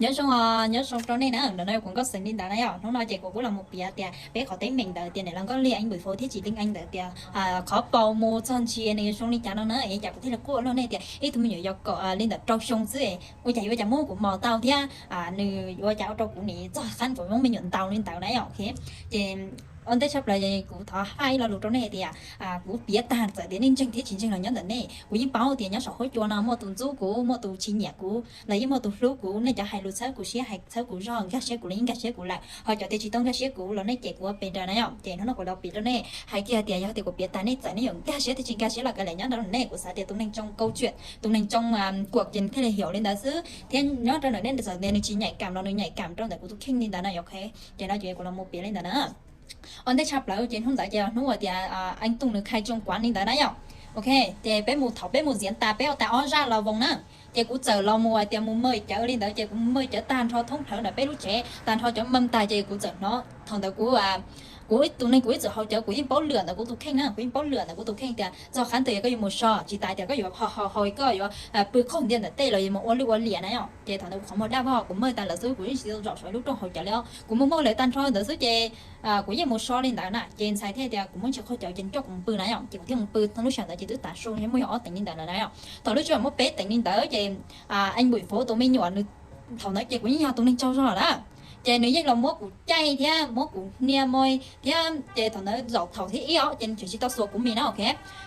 Nyob zoo, nyob zoo rau nej na, ntawm no kuv Nkauj Xeem li ntawd na yom. Hnub no ces kuv kuj los mus piav tias peb qhov teeb meem ntawd tias niam laus Nkauj Liag, Eeb Npum Fauv thiab Tsis Leej Eeb ntawd tias qhov paus mus txog ntsis nws yuav zoo li cas no na, es cas kuv thiaj li quaj luag nej tias ib tug me nyuam yaus kaum li ntawm rau xyoo xwb, ua cas yuav ua cas muab kuv mos tau thiab nws yuav ua cas ua rau kuv nim txog qhov kuv muab me nyuam ntaus li ntawd na yom. Ces ua ntej tshaj plaws kuv thov hais ib lo lus rau nej tias kuv piav tag txawm tias nej ntseeg thiab tsis ntseeg los nyob ntawm nej, kuv yeej paub tias nyob saum huab cua no muaj tus ntxub kuv, muaj tus tsis nyiam kuv los yeej muaj tus hlub kuv. Nej cov hais lus txhawb kuv siab, hais txhawb kuv zog, nkag siab kuv los yeej nkag siab kuv lawm, ho cov tias tsis tau nkag siab kuv los nej cem kuv ua pes ntawd na yom. Ces hnub no kuv los piav rau nej hais kiag tias yog tias kuv piav tag nej txawm nej yuav nkag siab thiab tsis nkag siab los kav liam nyob rau nej, kuv xav tias tus neeg tsoo kau tsuam, tus neeg tsoo kuam ces thiaj li hais li ntawd xwb, thiab nyob rau ntawm nej txawm tias nws tsis nhạy cảm los nws nhạy cảm rau ntawm kuv tus kheej li ntawd na yom. Ok, ces no ces kuv los mus piav li ntawd na. Ua ntej tshaj plaws ces hnub ntawd ces hnub uas tias Eeb Tooj nws khai trương quán li ntawd na yom. Ok, ces peb mus, thaum peb mus diễn tag peb ua tau ob zaj los voos na, ces kuv txawm los mus hais tias mus mời chào li ntawd, ces kuv mus mời chào tag nrho thoob plaws ntawm peb lub tsev, tag nrho cov mâm tag ces kuv txawm hnov thaum ntawd kuv kuv tus neeg kuv ib txwm haus cawv kuv yeej paub lwm ntawm kuv tus kheej na, kuv yeej paub lwm ntawm kuv tus kheej tias txog qhov twg yog koj yuav mus so, tsis tas tias koj yuav haus haus koj yuav pw qaug ntiag ntawm tej los yuav mus ua lwj ua liam na yom. Ces thaum ntawd kuv qhov muag daj vog kuv mời tag lawm xwb, kuv yeej tsis tau zaum saum lub rooj haus cawv li os, kuv mus mời lawv tag nrho ntawd xwb ces kuv yeej mus so li ntawd na. Ces ntxhais thiaj tias kuv muab ntsis qaug cawv ces coj kuv mus pw na yom, ces kuv thiaj mus pw. Thaum lub sij hawm ntawd ces twb tav su, muaj yog ob teev li ntawd na yom. Thaum lub sij hawm muab peb teev li ntawd ces Eeb Npum Fauv tus me nyuam nws, thaum ntawd ces kuv yeej yog tus neeg tsaug zog na, ces nws yeej los muab kuv caij thiab muab kuv hnia mos thiab, ces thaum ntawd zaum thaum thib ib os ces nws tseem tsis tau xuas kuv mis na, ok,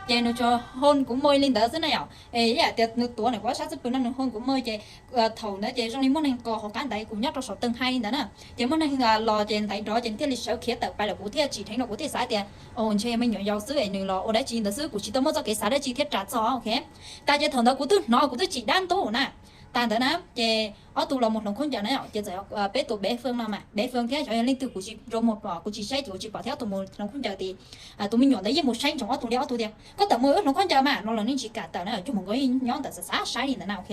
ces nws tsuas hôn kuv mos li ntawd xwb na yom. Es ib yam tias nws tuav ntawm kuv ob sab xwb pw no nws hôn kuv mos ces thaum ntawd ces zoo li muaj neeg qos hauv qab ntaiv, kuv nyob rau saum teej hais li ntawd na, ces muaj neeg los ces ntaiv nrov ces thiaj li sawv khiav tawm pais lawm, kuv thiaj tsim dheev rau kuv thiaj xav tias ntshe yog me nyuam yaus xwb es nws los ua dab tsi ntawd xwb, kuv tsis tau muaj txoj kev xav dab tsi thiab ras txog, ok. Tas ces thaum ntawd kuv twb hnov kuv twb tsim dab ntub na. Tas ntawd na ces ob tug los mus hloov khaub ncaws na yom, ces txawm peb tus bé Fwm no mas bé Fwm thiab xyov yog leej twg kuv tsis nrau muag pom, kuv tsis saib ces kuv tsis pom thiab ob tug mus hloov khaub ncaws ces tus me nyuam ntawd yeej mus saib ntsoov ob tug li, ob tug tias koj tawm mus wb hloov khaub ncaws mas no los nej tsis kam tawm na, cuag mus nkaus nyob ntawm xav xav saib li ntawd na, ok.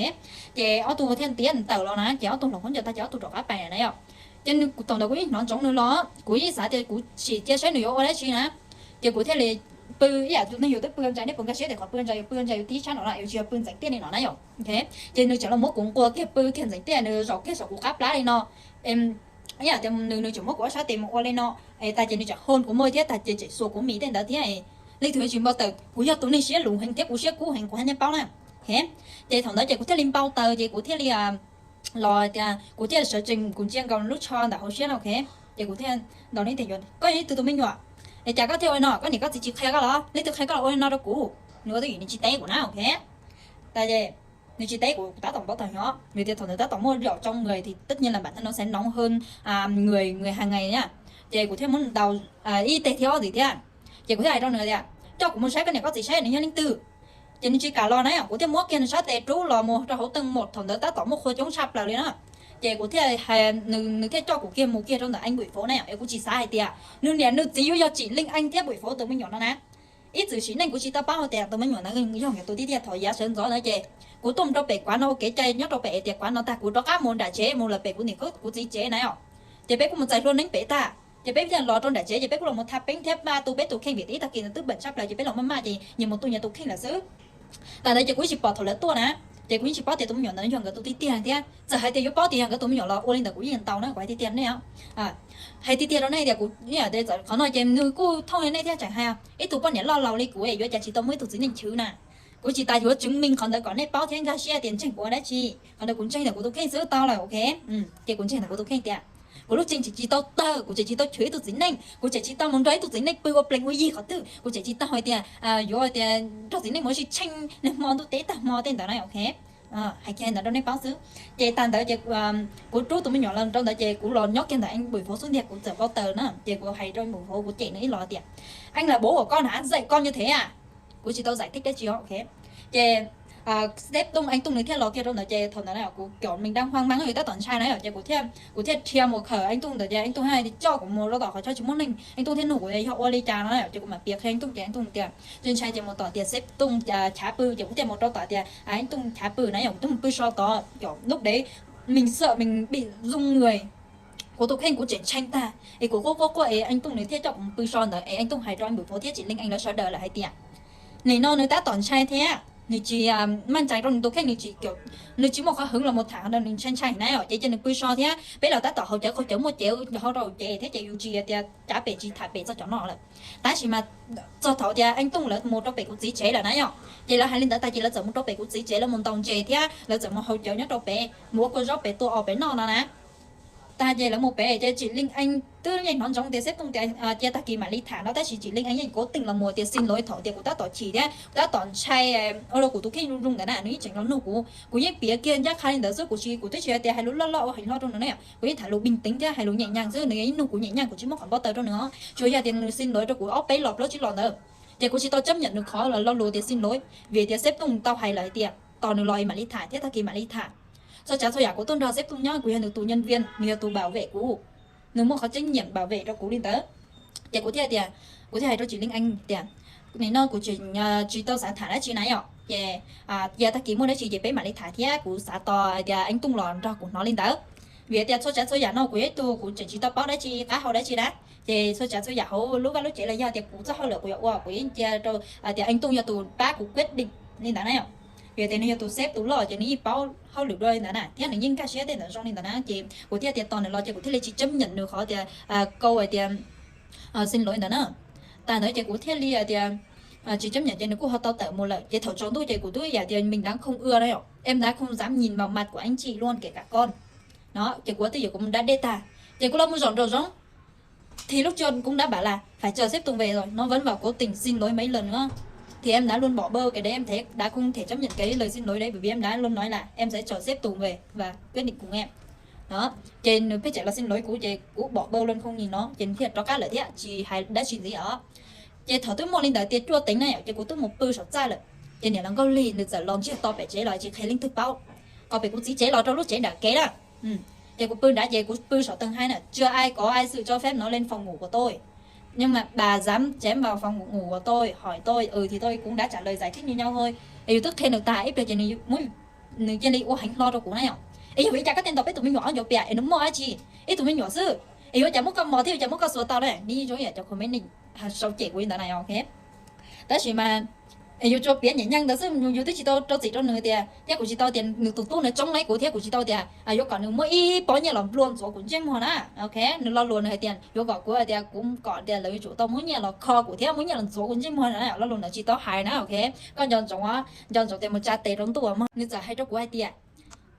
Ces ob tug thiaj tias tawm los na, ces ob tug hloov khaub ncaws tag ces ob tug rov qab pais na yom. Ces nws, thaum ntawd kuv yeej hnov ntsoov nws los, kuv yeej xav tias kuv sim cia saib nws yuav ua dab tsi na. Ces kuv thiaj li pw ib yam tus neeg yus twb pw ua ntsa, nej puas nkag siab tias qhov pw ua ntsa yus pw ua ntsa yus tib sab no na, yus tsis yog pw ntxeev tiaj li no na yom. Ces nws txawm los muab kuv nquas kiag pw kiag ntxeev tiaj, nws zaum kiag saum kuv qab plab li no. Ib yam tias nws, nws tseem muab kuv ob sab tes mus ua li no, es tas ces nws tseem hôn kuv mos thiab tas ces tseem xuas kuv mis tej ntawd thiab. Leej twg yuav tsis npau taws, kuv yog tus neeg siab luv heev thiab kuv siab kub heev kuv haj nyob paub na. Ces thaum ntawd ces kuv thiaj li npau taws ces kuv thiaj li los tias kuv thiaj sawv tsees kuv ntsia nkaus lub tsho ntawm hauv siab no, ok. Ces kuv thiaj ntaus nws tias koj yog ib tug tus me nyuam, es cas koj thiaj ua li no, koj niam koj txiv tsis qhia koj los? Leej twg qhia koj los ua li no rau kuv? Nws ua twj ywm nws tsis teb kuv na, ok. Tas ces nws tsis teb kuv, kuv tab tom npau taws nyob, nws tias thaum ntawd tab tom muaj lwm tsoo người thì tất nhiên là bản thân nó sẽ nóng hơn người người hàng ngày na. Ces kuv thiaj muab ntaus ib teg thiab ob ntxiv thiab. Ces kuv thiaj hais rau nws tias coj kuv mus saib koj niam koj txiv saib nws yog leej twg. Ces nws tsis kam los na, kuv thiaj muab kiag nws sab tes rub los mus rau hauv teej mom, thaum ntawd tab tom muaj qhua coob tshaj plaws li na. Ces kuv thiaj, nws thiaj coj kuv kiag mus kiag rau ntawm Eeb Npum Fauv na, es kuv tsis xav hais tias nws niam nws txiv yuav yog Tsim Leej Eeb thiab Npum Fauv tus me nyuam no na. Ib txwm sim neej kuv tsis tau paub hais tias tus me nyuam ntawd yog nkawd tus tij tiag. Thaum yav sawv ntxov ntawd ces kuv tuaj mus rau pem kuav no ua kev cai nyob rau pem es tias kuav no tag kuv rov qab mus nram tsev mus lawm pem kuv niam kuv txiv tsev na yom. Ces peb kuj mus txais hlua neeb pem tag ces peb thiaj los rau nram tsev ces peb kuj los mus tha peeb thiab maj tu peb tus kheej vim ib tag kis ntawd twb npeem tshaj plaws ces peb los maj maj ces nyias mus tu nyias tus kheej lawm xwb. Tas ntawd ces kuv yeej tsis pom thaum lawv tuaj na, ces kuv yeej tsis paub tias tus me nyuam ntawd yog nkawd tus tij tiag thiab. Txawm hais tias yuav paub tias yog nkawd tus me nyuam los ua li ntawd kuv yeej ntaus na, kuv hais tiag tiag rau nej. Hais tiag tiag rau nej tias kuv txawm qhov no ces nws kuj thooj li nej thiab tseem hais ib tug poj niam loj laus li kuv yuav cas tsis tau muaj ib tug txiv neej chwv na. Kuv tsis tas yuav chứng minh qhov ntawd kom nej paub thiab nkag siab tias ntseeg kuv ua dab tsi. Qhov ntawd kuv ntseeg ntawm kuv tus kheej xwb tau lawm, ok. Ces kuv ntseeg ntawm kuv tus kheej tias kuv lub tseem tsis tau tawg, kuv tseem tsis tau chwv ib tug txiv neej, kuv tseem tsis tau mus nrog ib tug txiv neej pw ua plees ua yig qhov twg, kuv tseem tsis tau hais tias yuav tias nrog txiv neej mus sib tsheej nag hmo ntuj teb tag hmo tej ntawd na, ok. Hais kiag ntawd rau nej paub xwb. Ces tas ntawd ces kuv rub tus me nyuam los rau ntawd ces kuv los nyob kiag ntawm Eeb Npum Fauv xub ntiag, kuv txawm npau taws na ces kuv hais rau Npum Fauv, kuv cem nws ib los tias Anh là bố của con hả? Dạy con như thế à? Kuv tsis tau giải thích dab tsi, ok. Ces sếp Tooj, Eeb Tooj nws thiaj los kiag rau ntawd ces thaum ntawd na kuv kiểu mình đang hoang mang, yus tab tom ntshai na yom, ces kuv thiaj, kuv thiaj dhia mus khawm Eeb Tooj ntawd ces Eeb Tooj thiaj coj kuv mus rau tom qhov chaw tsis muaj neeg, Eeb Tooj thiaj nug kuv yog ua li cas no na yom, ces kuv mam piav qhia Eeb Tooj ces Eeb Tooj tias tsis ntshai ces mus tom tias sếp Tooj chav pw, ces kuv thiaj mus rau tom tias Eeb Tooj chav pw na yom, kuv thiaj mus pw so tod, kiểu lúc đấy mình sợ mình bị run người. Kuv tus kheej kuv tseem ntshai tag es kuv quaj quaj quaj es Eeb Tooj nws thiaj coj kuv mus pw so ntawd es Eeb Tooj hais rau Eeb Npum Fauv thiab Tsim Leej Eeb lawv sawv daws lawm hais tias nim no nws tab tom ntshai thiab, nws tsis meej ntxais rau nws tus kheej, nws tsis, nws tsis muaj qhov hwv los mus tham no, nws ntshai ntshai na yom. Ces cia nws pw so thiab peb los tab tom haus cawv qaug cawv muaj cawv ho rau ces thiab ces yus tsis tias cav pem tsis tham pem txog cov no lawm. Tab sis mas txog thaum tias Eej Tooj lawv mus rau pem kuv txiv tsev lawm na yom, ces lawv hais li ntawd tas ces lawv txawm mus rau pem kuv txiv tsev, lawv mus ntaus ntses thiab lawv txawm mus haus cawv nyob rau pem, mus ua kua zaub pem tua os pem noj no na. Tag ces lawv mus pem ces Tsim Leej Eej twb yeej hnov ntsoov tias Xeb Tooj tias cia tag kis mam li tham no, tab sis Tsim Leej Eej yeej kov teej los mus tias xin lov thaum tias kuv tab tom chim thiab kuv tab tom ntshai ua rau kuv tus kheej zoo zoo ntawd na, nws yeej tseem los nug kuv, kuv yeej piav kiag ncaj qha li ntawd xwb, kuv tsis, kuv twb tsis hais tias hais lus loj loj ua heev hlo rau nws na yom, kuv yeej tham lus bình tĩnh thiab hais lus nhẹ nhàng xwb, nws yeej nug kuv nhẹ nhàng, kuv tsis muab qhov npau taws rau nws os, tsuas yog tias nws xin lov rau kuv ob peb los plaub tsib los ntawd, ces kuv tsis tau chấp nhận nws qhov lo lus tias xin lov, vim tias Xeb Tooj tau hais lawm hais tias tos nws los mam li tham thiab tag kis mam li tham. Txhua tsav txhua yam kuv tuaj nrog Xeb Tooj nyob, kuv yog nws tus nhân viên, nws yog tus bảo vệ kuv, nws muaj qhov trách nhiệm bảo vệ rau kuv li ntawd. Ces kuv thiaj tias, kuv thiaj hais rau Tsim Leej Eej tias, nim no kuv tsis tau xav tham dab tsi na yom, ces cia tag kis muaj dab tsi ces peb mam li tham thiab, kuv xav tos tias Eej Tooj los nrog kuv hnov li ntawd. Vim tias txhua tsav txhua yam no kuv yog ib tug kuv tseem tsis tau paub dab tsi qab hau dab tsi na, ces txhua tsav txhua yam hauv lub vaj lub tsev los yog tias kuv txoj hauj lwm kuv yuav ua kuv yeej cia rau tias Eej Tooj yog tus pab kuv quyết định li ntawd na yom. Vim tias nws yog tus sếp tus loj ces nws yeej paub hauj lwm dua li ntawd na, thiab nws yeej nkag siab tej ntawd zoo li ntawd na, ces kuv thiaj tias tos nws los ces kuv thiaj li tsis chấp nhận nws qhov tias câu hais tias xin lỗi ntawd na. Tag ntawd ces kuv thiaj li tias tsis chấp nhận ces nws kuj ho tau tawm mus lawm, ces thaum tsaus ntuj ces kuv twb yam tias mình đã không ưa đó, em đã không dám nhìn vào mặt của anh chị luôn kể cả con. Đó, ces kuv twb yuav kuv mus dab dej tag, ces kuv los mus zaum nraum zoov thì lúc trưa cũng đã bảo là phải chờ sếp Tùng về rồi, nó vẫn vào cố tình xin lỗi mấy lần nữa. Thì em đã luôn bỏ bơ cái đấy, em thấy đã không thể chấp nhận cái lời xin lỗi đấy, bởi vì em đã luôn nói là em sẽ chờ sếp Tùng về và quyết định cùng em. Đó, ces nws pheej tseem los xin lỗi kuv ces kuv bỏ bơ luôn không nhìn nó, ces nws thiaj rov qab lawm thiab tsis hais dab tsi ntxiv os. Ces thaum twb muaj li ntawd tias cuaj teev na yom, ces kuv twb mus pw saum txaj lawm. Ces niam laus Nkauj Lig nws txawm los ntsiag to pem tsev los tsis qhia leej twg paub, qhov pem kuv txiv tsev los rau lub tsev nram kev na. Ces kuv pw nrad ces kuv pw saum tag hais na, chưa ai có ai sự cho phép nó lên phòng ngủ của tôi, nhưng mà bà dám chém vào phòng ngủ của tôi, hỏi tôi, ừ thì tôi cũng đã trả lời giải thích như nhau thôi. Es yus twb qhia nws tag ib pliag ces nws cia li ua heev hlo rau kuv na yom. Es yog vim li cas koj thiaj ntaus peb tus me nyuam ob ncuav piam es nws muaj dab tsi? Ib tug me nyuam xwb, es yuav cas muab koj mos thiab yuav cas muab koj xuas tau na? Ni zoo yam cov comment sau cem kuv li ntawd na, ok. Tab sis mas yus tsuas piav nyem nyeej ntawd xwb, yus twb tsis tau rau txim rau nws tias, thiab kuv tsis tau tias nws tus tub nws tsoob laib kuv, thiab kuv tsis tau tias yuav kom nws muab ib pob nyiaj los nplua ntxuav kuv ntsej muag na. Ok, nws lo lus nws hais tias yuav kom kuv tias kuv kom tias lawv yuav tsum tau muab nyiaj los kho kuv thiab muab nyiaj los ntxuav kuv ntsej muag na, lo lus ntawd tsis tau hais na. Ok, koj nco ntsoov, nco ntsoov tias mus tsa tes rau ntuj mog. Nws txawm hais rau kuv hais tias,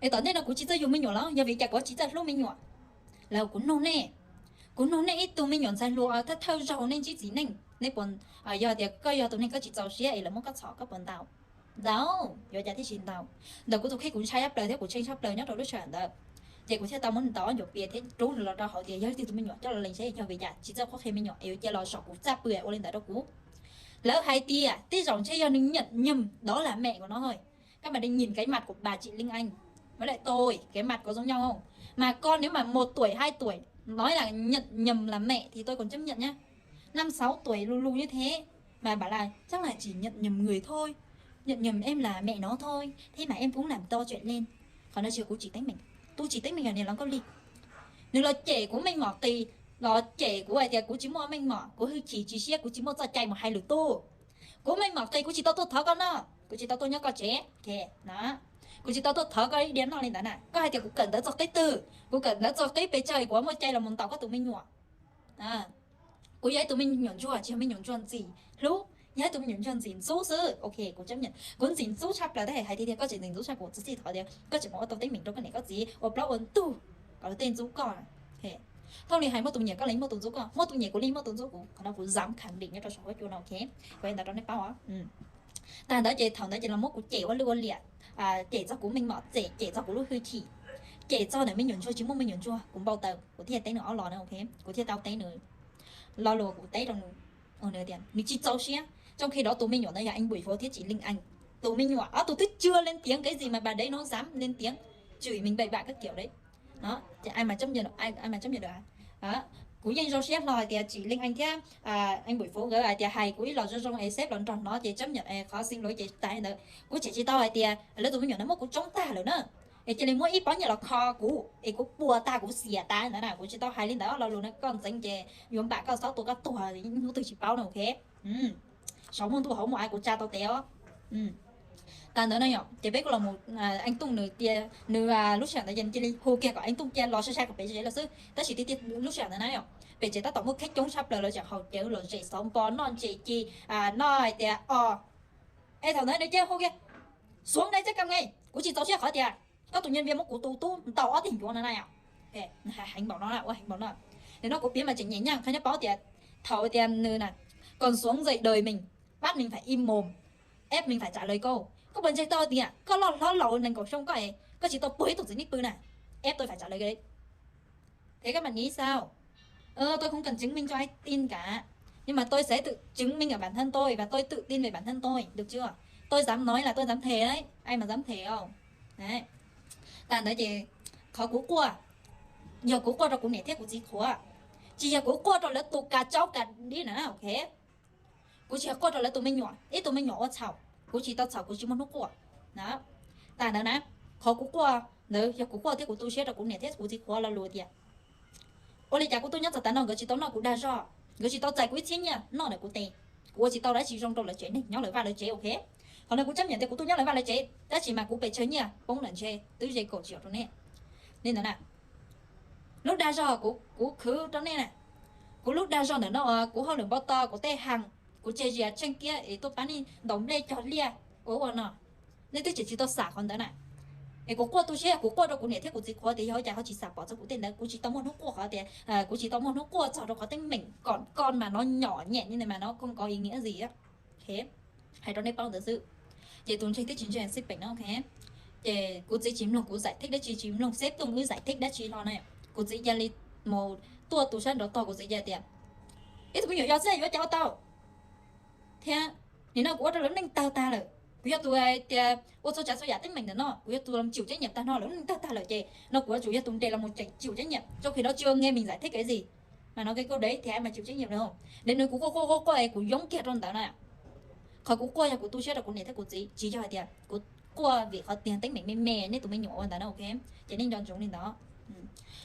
es tom ntej no kuv tsis txawj yug me nyuam los yog vim cas kuv tsis txawj hlub me nyuam? Lawv, kuv nug nej, kuv nug nej ib tug me nyuam ntxhais hluas thawj thawj zaug nej ntsib txiv neej, nej puas, yog tias koj yog tus neeg koj tsis txaus siab es lawv muab koj txhom koj puas ntaus? Ntaus, yuav cas thiaj tsis ntaus. Ntawm kuv tus kheej kuv ntshai tshaj plaws thiab kuv tshee tshaj plaws nyob rau lub sij hawm ntawd, ces kuv thiaj tau muab nws ntaus ob ncuav pias thiab rub nws los rau hauv tias yog leej twg tus me nyuam coj los lees seb yog vim yam tsis txawj qhuab qhia me nyuam es yuav cia los saum kuv txaj pw ua li ntawd rau kuv. Lawv hais tias tej zaum ntshe yog nws nhận nhầm đó là mẹ của nó thôi. Các bạn đi nhìn cái mặt của bà chị Linh Anh với lại tôi, cái mặt có giống nhau không? Mà con nếu mà một tuổi, hai tuổi nói là nhận nhầm là mẹ thì tôi còn chấp nhận nhá. Năm sáu tuổi lù lù như thế mà bảo là chắc là chỉ nhận nhầm người thôi. Nhận nhầm em là mẹ nó thôi. Thế mà em cũng làm to chuyện lên. Qhov no tsis yog kuv tsis teeb meem. Tus tsis teeb meem yog niam laus Nkauj Lig. Nws los cem kuv meej mom qis, los cem kuv hais tias kuv tsis muaj meej mom, kuv hwj chim tsis siab, kuv tsis muaj txoj cai mus hais lwm tus. Kuv meej mom qis, kuv tsis tau tuaj thov koj noj, kuv tsis tau tuaj nyob koj tsev, kuv tsis tau tuaj thov koj ib diav noj li ntawd na. Koj hais tias kuv kawm ntawv txog qib twg? Kuv kawm ntawv txog qib pes tsawg kuv muaj cai los mus ntaus koj tus me nyuam? Kuv yog ib tug me nyuam ntsuag, tsis yog me nyuam ntsuag ntxim hlub, yog ib tug me nyuam ntsuag ntxim ntxub xwb. Ok, kuv chấp nhận, kuv ntxim ntxub tshaj plaws, tab sis hais tias koj tseem ntxim ntxub tshaj kuv, txi txij thov tias koj tseem mus ua tau teeb meem rau koj niam koj txiv ua plaub ua ntug kom lawv tej ntxub koj. Thooj li hais muaj tus me nyuam koj li muaj tus ntxub koj, muaj tus me nyuam kuv li muaj tus ntxub kuv, qhov no kuv dám khẳng định nyob rau saum huab cua no, ok. Kuv hais ntawd rau nej paub os. Tag ntawd ces thaum ntawd ces los muab kuv cem ua lwj ua liam, cem txog kuv meej mom, cem, cem txog kuv lub hwj chim, cem txog ntawm me nyuam ntsuag tsis muaj me nyuam ntsuag, kuv npau taws, kuv thiaj teb nws ob los na, ok. Kuv thiaj tau teb nws lo lus kuv teb rau nws, nws tias nws tsis txaus siab, trong khi đó tus me nyuam ntawd yog anh Bùi Phú thiab Tsim Leej Eej. Tus me nyuam ob tug twb chưa lên tiếng cái gì mà bà đấy nó dám lên tiếng chửi mình bậy bạ các kiểu đấy. Ai mà chấp nhận được, ai mà chấp nhận được hả? Kuv yeej zoo siab hlo hais tias Tsim Leej Eej thiab anh Bùi Phú nkawd hais tias hais kuv ib los zoo zoo es sếp los nrog hnov ces chấp nhận es qhov xin lỗi ces tas li ntawd. Kuv tseem tsis tau hais tias lawv tus me nyuam no muab kuv tsoob tag lawm na, es cia li muab ib pob nyiaj los kho kuv es kuv puas tag kuv xiam tas ntawd na. Kuv tsis tau hais li ntawd, lo lus no koj ntxeev ces yuav npam koj xob tua koj tuag hnub twg tsis paub no, ok. Saum muaj ntuj hauv muaj av, kuv tsa tau tes os. Tas ntawd na yom, ces peb kuj los mus, Eeb Tooj nws cia, nws lub sij hawm ntawd ces nws cia li hu kiag kom Eeb Tooj cia los sai sai kom pem tsev lawm xwb. Tab sis tiag tiag lub sij hawm ntawd na yom, pem tsev tab tom muaj kheej coob tshaj plaws lawv tseem haus cawv los zem xov npo noj ntses ci, noj hais tias o. Es thaum ntawd nws cia hu kiag, Xuav dai txaj kam nge, kuv tsis txaus siab qhov tias koj tus nyiaj vias muab kuv tus tub ntaus ob teg ncuav no na yom. Heev npaum no, ua heev npaum no. Nim no kuv piav mas tseem nyem nyaj qhia nyob paub tias thaum tias nws na, còn sống dạy đời mình, bắt mình phải im mồm, ép mình phải trả lời cô. Koj puas ntseeg tau tias koj loj hlob laus nees nkaum xyoo koj, koj tsis tau puag ib tug txiv neej pw na, ép tôi phải trả lời cái đấy. Thế các bạn nghĩ sao? Tôi không cần chứng minh cho ai tin cả. Nhưng mà tôi sẽ tự chứng minh ở bản thân tôi và tôi tự tin về bản thân tôi, được chưa? Tôi dám nói là tôi dám thề đấy. Ai mà dám thề không? Đấy. Tas ntawd ces qhov kuv quaj, yog kuv quaj rau kuv niam thiab kuv txiv qhuav, tsis yog kuv quaj rau lawv tus kas tsaub kas dib na, ok. Kuv tsis yog quaj rau lawv tus me nyuam, ib tug me nyuam ua txhaum, kuv tsis tau txhaum kuv tsis muaj hnub quaj. Tas ntawd na, qhov kuv quaj ntawd yog kuv quaj thiab kuv tu siab rau kuv niam thiab kuv txiv qhuav lo lus tias ua li cas kuv tuaj nyob txog tav no nkawd tsis tau noj kuv dag zog, nkawd tsis tau txais kuv ib txhiab nyiaj noj ntawm kuv tes. Kuv ua tsis tau dab tsi zoo rau lawv tsev neeg nyob lawv vaj lawv tsev, ok. Qhov no kuv tab meem tias kuv tuaj nyob lawv vaj lawv tsev, tab sis mas kuv pes tsawg nyiaj poob ntawm ntshe twb ze kaum triệu rau nej. Nej ntawd na, lub dag zog kuv khwv rau nej na, kuv lub dag zog ntawm no, kuv hauj lwm npau taws, kuv tej haa, kuv tseg zias tsheej kiab es tuaj pab nej ntaus nplej cog liaj ua ua no. Nej twb tseem tsis tau xam qhov ntawd na. Es kuv quaj tu siab, kuv quaj rau kuv niam thiab kuv txiv qhuav tias yog ua cas ho tsis xam pom txog kuv tej ntawd, kuv tsis tau muaj hnub quaj qhov tias, kuv tsis tau muaj hnub quaj txog rau qhov teeb meem kom koj mas no nyom nyem ni mas no không có ý nghĩa gì. Hais rau nej paub ntawd xwb. Ces tus ntseeg thiab tsis ntseeg xij peem no, ok. Ces kuv txiv tsis mloog kuv giải thích dab tsi, tsis mloog seb Tooj wb giải thích dab tsi hlo na. Kuv txiv cia li mus tuaj tu sab nraud tog, kuv txiv cia tias ib tug me nyuam yau xwb yuav ua cas ua tau. Thiab nim no kuv ua rau lawv neej tawg tag lawm, kuv yog tus tias ua txhua tsav txhua yam teeb meem ntawm no, kuv yog tus los chịu trách nhiệm tag no, lawv neej tawg tag lawm ces no kuv yuav tsum yog tus nres los mus chịu trách nhiệm, trong khi đó chưa nghe mình giải thích cái gì. Mà nói cái câu đấy thì ai mà chịu trách nhiệm đâu. Để nws kuv quaj quaj quaj quaj es kuv yoob kiag rau ntawd na. Qhov kuv quaj yog kuv tu siab rau kuv niam thiab kuv txiv, tsis yog hais tias kuv quaj vim qhov tiag teeb meem me me nej tus me nyuam ua ntawd na, ok. Ces nej nco ntsoov li ntawd.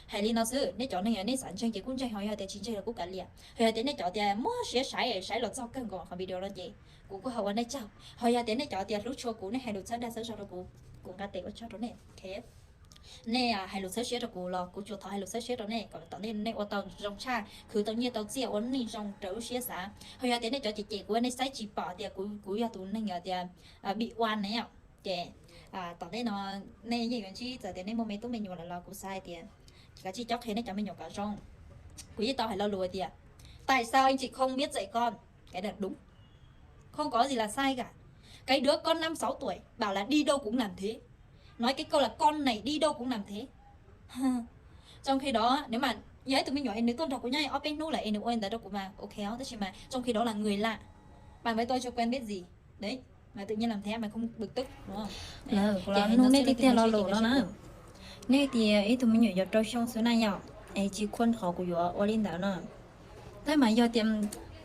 Hais li no xwb, nej cov neeg nej xav ntseeg ces kuj ntseeg, ho yog tias tsis ntseeg los kuj kav liam. Ho yog tias nej cov tias muab siab saib saib los txog kawg nkaus qhov video no ces kuv kuj ho ua nej tsaug. Ho yog tias nej cov tias hlub tshua kuv, nej hais lus txhawb dag txhawb zog rau kuv, kuv nqa tes ua tsaug rau nej. Nej hais lus txhawb siab rau kuv los kuv tsuas thov hais lus txhawb siab rau nej kom tom ntej nej ua tau zoo tshaj, khwv tau nyiaj tau txiaj, ua neej zoo raws lub siab xav. Ho yog tias nej cov cem cem kuv, nej saib tsis pom tias kuv yog tus neeg tias bi ua na yom, ces tom ntej no nej yeej yuav ntsib, txawm tias nej muaj me tub me nyuam lawm los kuv xav hais tias kav tsij cob qhia nej cov me nyuam kom zoo. Kuv yeej tau hais lo lus tias tại sao anh chị không biết dạy con? Cái đó đúng. Không có gì là sai cả. Cái đứa có năm sáu tuổi bảo là đi đâu cũng làm thế. Nói cái câu là con này đi đâu cũng làm thế. Trong khi đó nếu mà yog ib tug me nyuam es nws tuaj nrog kuv nyob ob peb hnub lawm es nws ua li ntawd rau kuv mas ok os, tab sis mas trong khi đó là người lạ, bạn với tôi chưa quen biết gì. Đấy, mà tự nhiên làm thế mà không bực tức, đúng không? Kuv los nug nej tiag tiag lo lus no na. Nej tias ib tug me nyuam yau rau xyoo xwb na yom, es tsis khuaj qhov kuv yuav ua li ntawd no. Tab mas yog tias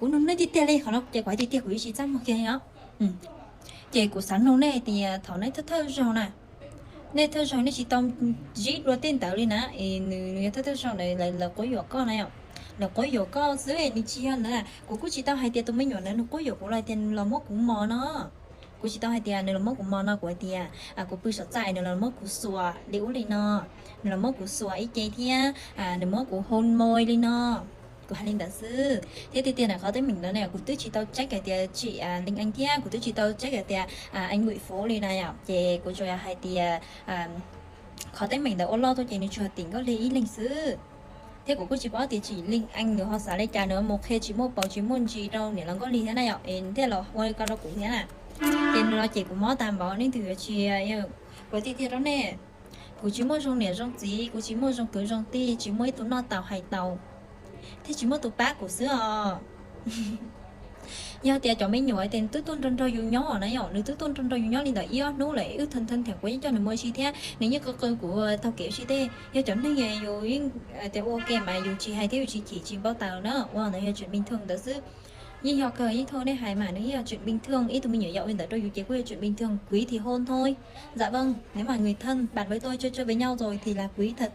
kuv nug nej tiag tiag li qhov no ces kuv hais tiag tiag kuv yeej tsis txaj muag kiag os. Ces kuv xav nug nej tias thaum nej thawj thawj zaug na, nej thawj zaug nej tsis tau zib dua tej ntawd li na, es nws yog thawj thawj zaug na, lawv quab yuam koj na yom, lawv quab yuam koj xwb, nws tsis yog ntawd na. Kuv kuj tsis tau hais tias tus me nyuam ntawd nws quab yuam kuv los tias nws los muab kuv mos no. Kuv tsis tau hais tias nws los muab kuv mos no, kuv hais tias kuv pw saum txaj nws los muab kuv xuas li ub li no, nws los muab kuv xuas ib ce thiab nws muab kuv hôn môi li no. Kuv hais li ntawd xwb thiab tiag tiag na qhov teeb meem ntawd ne kuv twb tsis tau check hais tias tsim Linh Anh thiab kuv twb tsis tau check hais tias anh Nguyễn Phú li na yom, ces kuv tsuas yog hais tias qhov teeb meem ntawd ua loj tuaj ces nws tsuas tim Nkauj Liag ib leeg xwb. Thiab kuv kuj tsis paub tias tsim Linh Anh nws ho xav li cas, nws mus qhia tsis muaj paus tsis muaj ntsis rau niam laus Nkauj Liag thiab na yom, es thiaj los ua li ko rau kuv thiab na. Ces nws los ces kuv mob tag npaum, nej twg yuav tsis, kuv tiag tiag rau nej, kuv tsis muaj zoo niam zoo txiv, kuv tsis muaj zoo kwv zoo tij, tsis muaj ib tug noj taus hais taus, thiab tsis muaj tus pab kuv xwb os. Yog tias cov me nyuam tias nws twb tuaj nrog nrog yus nyob na yom, nws twb tuaj nrog nrog yus nyob li ntawd ib ob hnub lawm, wb thawj thawj thiam kuv yeej coj nws mus ua si thiab nws yeej qw qw kuv taug kev ua si tej. Yog cov neeg yus tias ua ke mas yus tsis hais thiab yus tsis chim tsis npau taws na, ua ntawd yog chuyện bình thường ntawd xwb. Yeej yog kawg, yeej thov nej hais mas nws yeej yog chuyện bình thường, ib tug me nyuam yaus ua li ntawd rau yus ces kuj yog chuyện bình thường, quý thì hôn thôi. Dạ vâng, nếu mà người thân bạn với tôi chưa chơi với nhau rồi thì là quý thật.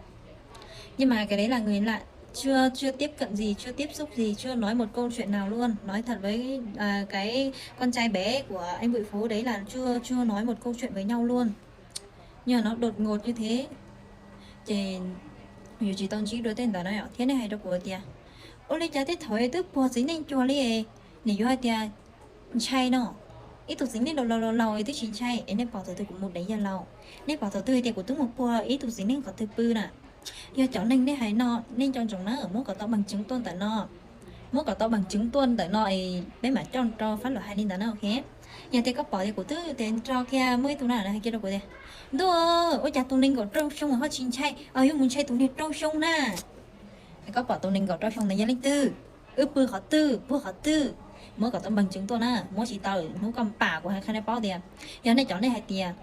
Nhưng mà cái đấy là người lạ, Chưa, chưa tiếp cận gì, chưa tiếp xúc gì, chưa nói một câu chuyện nào luôn. Nói thật với à, cái con trai bé của anh Bụi Phú đấy là chưa, chưa nói một câu chuyện với nhau luôn. Nhưng mà nó đột ngột như thế. Ces yuav tsis tau ntsib dua tej ntawd no thiab nej hais rau kuv tias, ua li cas tej thaum twb puag txiv neej cuag li, nws yuav hais tias ntshai no. Ib tug txiv neej laus laus laus twb tsis ntshai es nej pom thaum twg kuv mus deev yawg laus? Nej pom thaum twg hais tias kuv twb mus puag ib tug txiv neej qhov twg pw na? Yog cov neeg nej hais no nej nco ntsoov na, muab kom tau bằng chứng tuaj ntawm no. Muab kom tau bằng chứng tuaj ntawm no es peb mam coj rau pháp luật hais li ntawd na, ok. Yog tias koj pom tias kuv twb tes nrog kiag muaj ib tug na hais kiag rau kuv tias, ntuj, ua cas tus nees nkaum rau xyoo ho tsis ntshai, yuav mus ntshai tus niag rau xyoo na? Koj pom tus nees nkaum rau xyoo ntawd yog leej twg, wb pw qhov twg, puag qhov twg? Muab kom tau bằng chứng tuaj na, muab tsis tau hnub koj pam kuv hais qhia nej paub tias, yog nej cov nej hais tias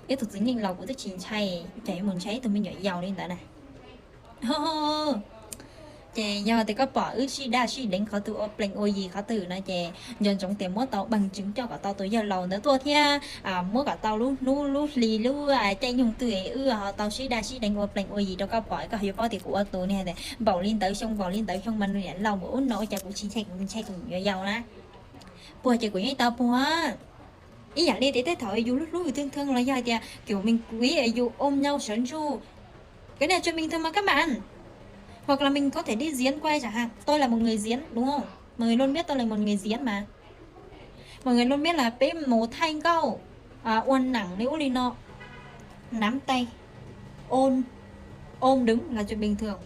ib tug txiv neej laus kuv twb tsis ntshai, cas yuav mus ntshai ib tug me nyuam yaus li ntawd na. Ces yog tias koj pom wb sib daj sib deev qhov twg, ua plees ua yis qhov twg no ces nco ntsoov tias muab tau bằng chứng coj kom tau tus yawg laus ntawd tuaj thiab muab kom tau lub hnub lub hli lub caij nyoog twg wb ho tau sib daj sib deev ua plees ua yis rau koj pom, koj yuav paub tias kuv ua tus niag npaum li ntawd xyoo npaum li ntawd xyoo mas nws niam laus npaum ub no ua cas kuv tsis ntshai, kuv ntshai tus me nyuam yaus na. Puag ces kuv yeej tau puag. Ib yam li tias tej thaum yus hlub hlub yus thwj thwj los yog hais tias kiểu mình quý yus ôm nhau sớm tsuj, cái này là chuyện bình thường mà các bạn. Hoặc là mình có thể đi diễn quay chẳng hạn, tôi là một người diễn đúng không, mọi người luôn biết tôi là một người diễn mà. Mọi người luôn biết là peb mus thaij nkauj, ua nang li ub li no, nắm tay, ôm, ôm đứng là chuyện bình thường.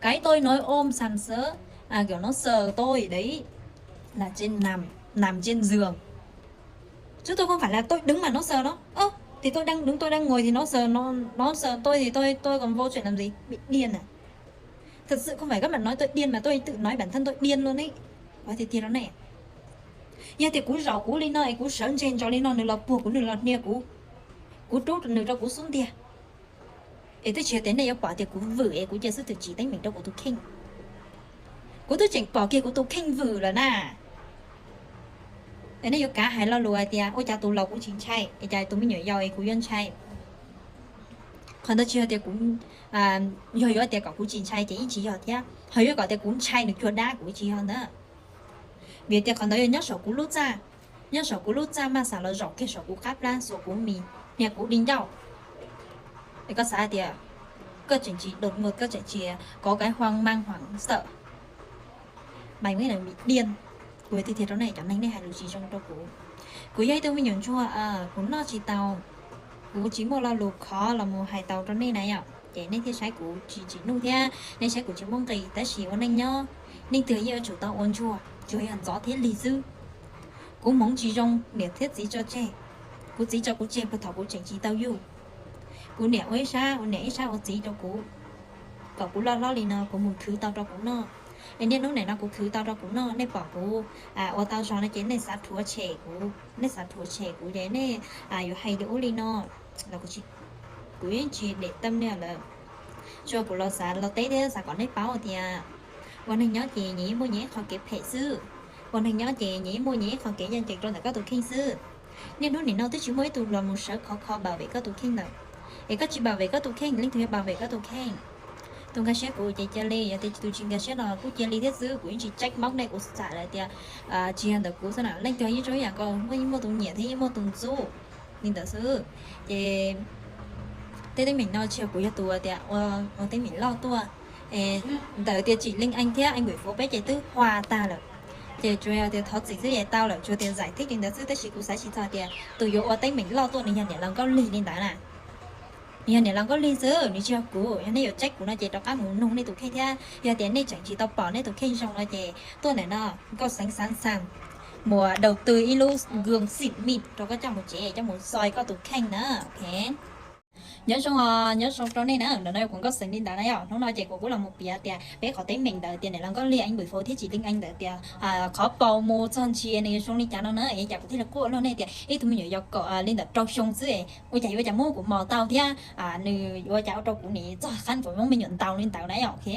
Cái tôi nói ôm sàm sỡ, kiểu nó sờ tôi đấy là trên nằm, nằm trên giường. Chứ tôi không phải là tôi đứng mà nó sờ nó. Ơ, thì tôi đang đứng, tôi đang ngồi thì nó sờ, nó, nó sờ tôi thì tôi, tôi còn vô chuyện làm gì? Bị điên à? Thật sự không phải các bạn nói tôi điên mà tôi tự nói bản thân tôi điên luôn ấy. Nói thiệt thiệt đó nè. Yog tias kuv zaum kuv li no es kuv sawv ntseg ntsoov li no nws los puag kuv, nws los hnia kuv, kuv rub nws rau kuv xub ntiag. Es twb tsis yog tias nej yuav pom tias kuv vwm es kuv cia xwb, twb tsis teeb meem rau kuv tus kheej. Kuv twb tseem pom kiag kuv tus kheej vwm lawm na. Es nej yuav kav hais lo lus hais tias ua cas tus laus kuv tsis ntshai es cas tus me nyuam yaus es kuv yuav ntshai. Qhov ntawd tsis yog tias kuv, yog yuav tias kom kuv tsis ntshai ces yeej tsis yog thiab, ho yuav kom tias kuv ntshai nws cuag dab kuv tsis yog ntawd. Vim tias qhov ntawd yog nyob saum kuv lub txaj, nyob saum kuv lub txaj maj xav los zaum kiag saum kuv qab plab xuas kuv mis hnia kuv di ncauj. Es koj xav hais tias koj tseem tsis đột ngột, koj tseem tsis có cái hoang mang hoảng sợ, mày mới là bị điên. Kuv tiag tiag rau nej cov neeg, nej hais lus tsis zoo rau kuv. Kuv yog ib tug me nyuam ntsuag, kuv noj tsis tau, kuv tsis muaj lo lus khov los mus hais tau rau nej na yom, ces nej thiaj saib kuv tsis tsim nuj thiab nej saib kuv tsis muaj nqis. Tab sis ua neej nyob, neeg twg yeej yuav tsum tau ua ntsuag, tsuas yog ntxov thiab lig xwb. Kuv hmoov tsis zoo, niam thiab txiv tso tseg. Kuv txiv tso kuv tseg puag thaum kuv tseem tsis tau yug. Kuv niam ua ib sab, ua niam ib sab ua txiv rau kuv, kom kuv loj hlob li no kuv mus khwv tau rau kuv noj. Es niaj hnub nim no kuv khwv tau rau kuv noj, nej pom kuv ua tau zog no ces nej xav rhuav tshem kuv, nej xav rhuav tshem kuv ces nej yuav hais li ub li no los kuv yeej tsis để tâm nej lawm. Tsuas kuv los xav los teb thiab xav kom nej paub tias ua neeg nyob ces nyias yeej muaj nyias ib qho kev phem xwb. Ua neeg nyob ces nyias yeej muaj nyias ib qho kev ncaj ncees rau ntawm koj tus kheej xwb. Niaj hnub nim no twb tsis muaj ib tug los mus sawv khov kho bảo vệ koj tus kheej lawm. Es koj tsis bảo vệ koj tus kheej, leej twg yuav bảo vệ koj tus kheej? Tus nkag siab kuv ces cia li, yog tias tus tsis nkag siab no kuj cia li thiab xwb. Kuv yeej tsis trách móc nej, kuv xam lawm tias tsis yog ntawm kuv xwb na. Leej twg yeej zoo ib yam nkaus, muaj yeej muaj tus nyiam thiab yeej muaj tus ntxub li ntawd xwb. Ces tej teeb meem no tsis yog kuv yog tus tias ua teeb meem loj tuaj. Ntawm tias Tsim Leej Ees thiab Ees Npem Fuv peb ces twb hua tag lawm, ces tsuas yog tias thov txim xwb ces tau lawm, tsuas tias giải thích li ntawd xwb. Tab sis kuv xav tsis txog tias tus yuav ua teeb meem loj tuaj nws yog niam laus Nkauj Lig li ntawd na. Nws yog niam laus Nkauj Lig xwb, nws tsis yog kuv. Yog nej yuav trách kuv no ces rov qab mus nug nej tus kheej thiab. Yog tias nej tseem tsis tau pom nej tus kheej zoo no ces tuaj ntawm no, Nkauj Xeev sẵn sàng mua đầu tư ib lub gương xịn mịn rau koj coj mus tsev, coj mus soi koj tus kheej na, ok. Nyob zoo, nyob zoo rau nej na, ntawm no kuv Nkauj Xeev li ntawd na yom. Hnub no ces kuv kuj los mus piav tias peb qhov teeb meem ntawd tias niam laus Nkauj Lig, Ees Npem Fuv thiab Tsim Leej Ees ntawd tias qhov paus mus txog ntsis nws zoo li cas no na, es cas kuv thiaj li quaj luag nej tias ib tug me nyuam yaus kaum li ntawm rau xyoo xwb es ua cas yuav cas muab kuv mos tau thiab nws yuav cas ua rau kuv nim txog qab kuv muab me nyuam ntaus li ntawd na yom, ok.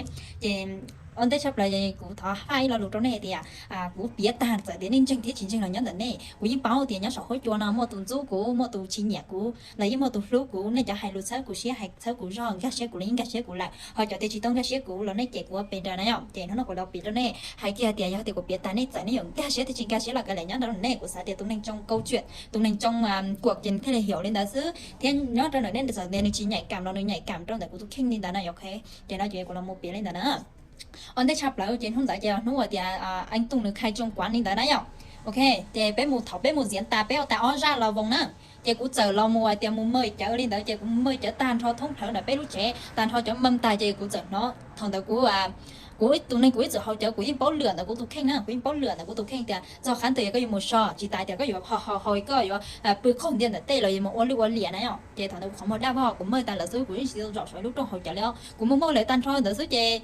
Ces Ua ntej tshaj plaws kuv thov hais ib lo lus rau nej hais tias, kuv piav tag txawm tias nej ntseeg thiab tsis ntseeg los nyob ntawm nej, kuv yeej paub tias nyob saum huab cua no muaj tus ntxub kuv, muaj tus tsis nyiam kuv los yeej muaj tus hlub kuv. Nej cov hais lus txhawb kuv siab, hais txhawb kuv zog, nkag siab kuv los yeej nkag siab kuv lawm. Ho cov tias tsis tau nkag siab kuv los nej cem kuv ua pes daws na yom. Ces hnub no kuv los piav rau nej hais kiag tias yog tias kuv piav tag nej txawm nej yuav nkag siab thiab tsis nkag siab los kav liam, nyob rau nej kuv xav tias tus neeg tsoo kau tsuam, tus neeg tsoo kuam ces thiaj li hais li ntawd xwb. Thiab nyob rau ntawm nej txawm tias nws tsis nhạy cảm los nws nhạy cảm rau ntawm kuv tus kheej li ntawd na, ok. Ces no ces kuv los mus piav li ntawd na. Ua ntej tshaj plaws ces hnub ntawd ces hnub uas tias Anh Tùng nws khai trương quán li ntawd na yom. Ok, ces peb mus, thaum peb mus diễn tag peb ua tag ob zaj los voos na, ces kuv txawm los mus hais tias mus mời cawv li ntawd, ces kuv mus mời cawv tag nrho thoob plaws ntawm peb lub tsev tag nrho cov mâm tag ces kuv txawm hnov thaum ntawd kuv, kuv tus neeg kuv ib txwm haus cawv kuv yeej paub lwm ntawm kuv tus kheej na, kuv yeej paub lwm ntawm kuv tus kheej tias txog qhov twg yog koj yuav mus so, tsis tas tias koj yuav haus haus haus koj yuav pw qaug ntiag ntawm tej los yuav mus ua lwj ua liam na yom. Ces thaum ntawd kuv qhov muag daj vog kuv maj tag lawm xwb, kuv yeej tsis tau zaum saum lub rooj haus cawv li os, kuv mus maj lawm tag nrho ntawd xwb ces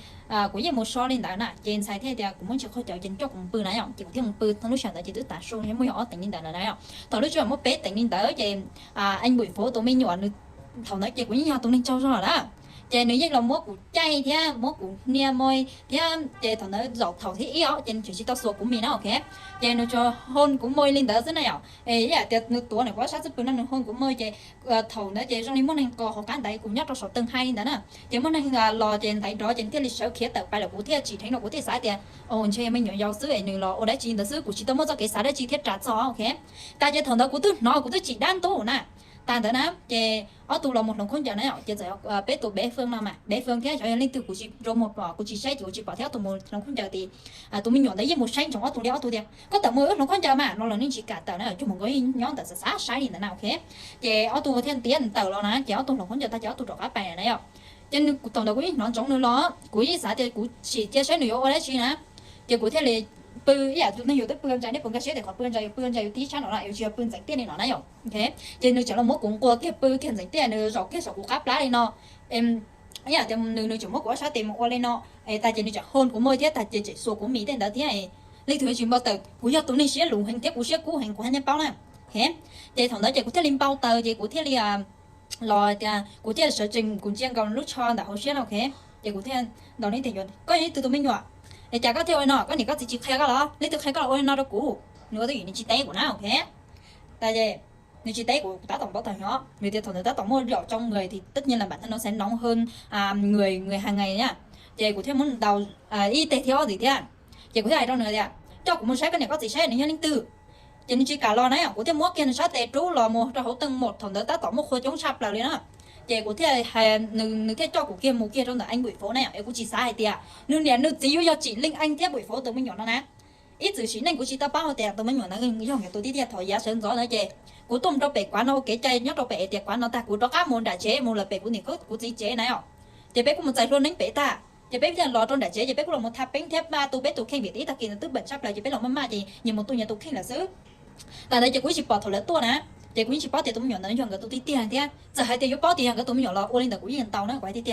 kuv yeej mus so li ntawd na. Ces ntxhais thiaj tias kuv muab ntsis qaug cawv ces coj kuv mus pw na yom. Ces kuv thiaj mus pw, thaum lub sij hawm ntawd ces twb tav su muaj yog ob teev li ntawd na yom. Thaum lub sij hawm muab peb teev li ntawd ces anh Bụi Phố tus me nyuam nws, thaum ntawd ces kuv yeej yog tus neeg tsaug zog na, ces nws yeej los muab kuv caij thiab muab kuv hnia moj thiab, ces thaum ntawd zaum thaum thib ib os ces nws tseem tsis tau xuas kuv mis na, ok. Ces nws tsuas hôn kuv moj li ntawd xwb na yom. Ib yam tias nws tuav ntawm kuv ob sab xwb pw no nws hôn kuv moj ces thaum ntawd ces zoo li muaj neeg qos hauv qab ntaiv, kuv nyob rau saum teej hais li ntawd na, ces muaj neeg los ces ntaiv nrov ces thiaj li sawv khiav tawm pais lawm, kuv thiaj tsim dheev no kuv thiaj xav tias ntshe yog me nyuam yaus xwb es nws los ua dab tsi ntawd xwb, kuv tsis tau muaj txoj kev xav dab tsi thiab ras txog, ok. Tas ces thaum ntawd kuv twb hnov kuv twb tsim dab ntub na. Tas ntawd na ces ob tug los mus hloov khaub ncaws na yom, ces txawm peb tus bé Phương no mas bé Phương thiab xyov yog leej twg kuv tsis nrau muag pom, kuv tsis saib ces kuv tsis pom thiab ob tug mus hloov khaub ncaws ces tus me nyuam ntawd yeej mus saib ntsoov ob tug li, ob tug tias koj tawm mus wb hloov khaub ncaws mas no los nws tsis kam tawm na, cuag mus nkaus nyob ntawm xav xav saib li ntawd na, ok. Ces ob tug thiaj tias tawm los na, ces ob tug hloov khaub ncaws tag ces ob tug rov qab pais na yom. Ces thaum ntawd kuv yeej hnov ntsoov nws los, kuv yeej xav tias kuv sim cia saib nws yuav ua dab tsi na. Ces kuv thiaj li pw ib yam tus neeg yus twb pw ntsa, nej puas nkag siab tias qhov pw ntsa yus pw ntsa yus tib sab no na, yus tsis yog pw ntxeev tiaj li no na yom, ok. Ces nws tseem los muab kuv nquas kiag pw kiag ntxeev tiaj, nws zaum kiag saum kuv qab plab li no. Ib yam tias nws, nws tseem muab kuv ob sab tes mus ua li no, es tas ces nws tseem hôn kuv moj thiab tas ces tseem xuas kuv mis tej ntawd thiab. Leej twg tsis npau taws, kuv yog tus neeg siab luv heev thiab kuv siab kub heev kuv haj nyob paub na, ok. Ces thaum ntawd ces kuv thiaj li npau taws ces kuv thiaj li los tias kuv thiaj sawv tsees kuv ntsia nkaus lub tsho ntawm hauv siab no, ok. Ces kuv thiaj ntaus nws tias koj yog ib tug tus me nyuam, es cas koj thiaj ua li no, koj niam koj txiv tsis qhia koj los, leej twg qhia koj los ua li no rau kuv? Nws ua twj ywm nws tsis teb kuv na, ok. Tas ces nws tsis teb kuv, kuv tab tom npau taws nyob, nws tias thaum ntawd tab tom muaj yom tsoo người thì tất nhiên là bản thân nó sẽ nóng hơn người người hàng ngày na. Ces kuv thiaj muab ntaus ib teg thiab ob ntxiv thiab. Ces kuv thiaj hais rau nws tias coj kuv mus saib koj niam koj txiv saib nws yog leej twg. Ces nws tsis kam los na yom, kuv thiaj muab kiag nws sab tes rub los mus rau hauv teej mom, thaum ntawd tab tom muaj qhua coob tshaj plaws li na. Ces kuv thiaj, nws thiaj coj kuv kiag mus kiag rau ntawm anh Bụi Phố na yom, es kuv tsis xav hais tias nws niam nws txiv yuav yog Trịnh Linh Anh thiab Bụi Phố tus me nyuam no na. Ib txwm sim neej kuv tsis tau paub hais tias tus me nyuam ntawd yog nkawd tus tij tiag, thaum yav sawv ntxov ntawd ces kuv tuaj mus rau pem quán no ua kev cai nyob rau pem tias quán no tag kuv rov qab mus nram tsev mus lawm pem kuv niam kuv txiv tsev na yom. Ces peb kuj mus txais hlua neeb pem tag ces peb thiaj los rau nram tsev ces peb kuj los mus tha peeb thiab maj tu peb tus kheej vim ib tag kis ntawd twb npeem tshaj plaws ces peb los maj maj ces nyias mus tu nyias tus kheej lawm xwb. Tas ntawd ces kuv yeej tsis pom thaum lawv tuaj na, ces kuv yeej tsis paub tias tus me nyuam ntawd yog nkawd tus tij tiag thiab. Txawm hais tias yuav paub tias yog nkawd tus me nyuam los ua li ntawd kuv yeej ntaus na, kuv hais tiag